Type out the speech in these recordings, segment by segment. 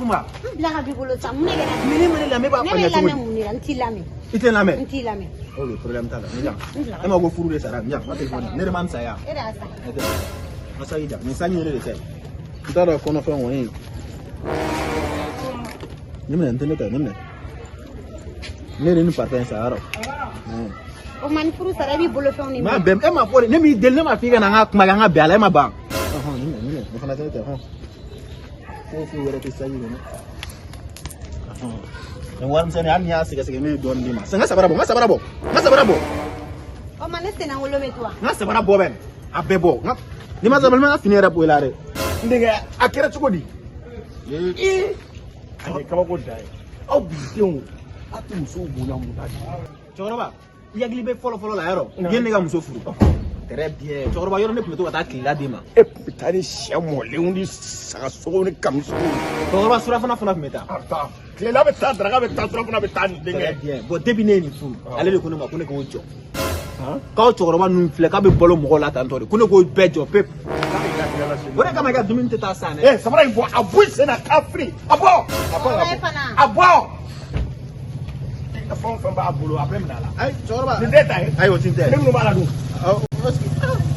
Kunba. N bila ka b'i bolo sa, mun de kɛra? Mais ne ma ne lamɛn, e b'a Ne faamuya bɛ cogo lamɛn di? mun de la? N t'i lamɛn. I tɛ n lamɛn? N t'i lamɛn. Ok, problème t'a la. Ne jan. N bila. E ma ko furu de sara. N jan, n ka téléphone. Ne de ma n sa yan. E de y'a san. Ne tɛ. N ka saki jan. Nin saki in ye ne de ta ye. N t'a dɔn kɔnɔfɛn kɔni. Nin minɛ, n tɛ ne ta ye, nin minɛ. Ne de ni parfum san yɔrɔ. O ma ni furu sara, e b'i bolofɛnw de N m'a minɛ. bɛn, e ma fɔ de, ne m'i deli, ne ma f'i ka na an ka kuma kɛ, an ka bɛn a la, e ma ban. Ɔhɔn, nin minɛ, nin minɛ, nin fana tɛ ne ta ye, hɔn. Foyi foyi wɛrɛ tɛ saki kɔnɔ. Ɔhɔn. Nin warimisɛnnin, hali n'i y'a sɛgɛsɛgɛ, ne ye dɔɔnin d'i ma. N ka sabara bɔ, n ka sabara bɔ, n ka sabara bɔ. O ma ne sennangolo bɛ to wa? N ka sabara bɔ bɛ, a bɛɛ bɔ. N ka n'i ma sabali, n bɛ n ka fini yɛrɛ bɔ i la dɛ. N denkɛ, a kɛra cogo di? Ee, a ye kabako dan ye. Aw bi denw, aw tɛ musow bonya mun na de? Cɛkɔrɔba, i hakili bɛ fɔlɔ fɔlɔ la yɔrɔ, i ye ne ka muso furu. Très bien. Cɛkɔrɔba, yɔrɔ ne tun bɛ to ka taa tilela d'i ma. E tun bɛ taa ni sɛ mɔlenw ni saga sogow ni kamisogow. Cɛkɔrɔba, surafana fana tun bɛ taa. A bɛ taa. Tilela bɛ taa, daraka bɛ taa, surafana bɛ taa nin Très denkɛ. bien. Bon, depuis ne ye nin furu, ale de ko ne ma ko ne k'o jɔ. K'aw cɛkɔrɔba ninnu filɛ, k'a bɛ balo mɔgɔw la tantɔ de. Ko ne k'o bɛɛ jɔ pewu. O de kama i ka dumuni tɛ taa san dɛ. Ee, samara in bɔ, a bɔ i sen na k'a firi. A bɔ. A bɔ, a Cɛkɔrɔba, e bɔ. fana. A bɔ. Fɛn o fɛn b'a bolo, a bɛɛ minɛ a la. Ayi, cɛkɔrɔba. Nin tɛ ta ye. Ayi, o ti tɛ. Ne minnu b'a la dun. Awɔ, parce que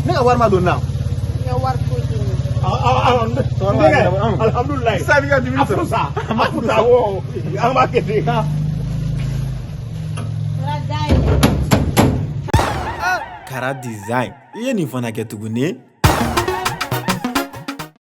ne ka wari ma don n na. Ne wari foyi tɛ n ye. N denkɛ, alhamdulilayi. Sisan i ka dumuni A furu sɔrɔ. sa, a furu sa, awɔ. An b'a kɛ ten. Tora da yɛlɛ. Kara Design. I ye nin fana kɛ tuguni.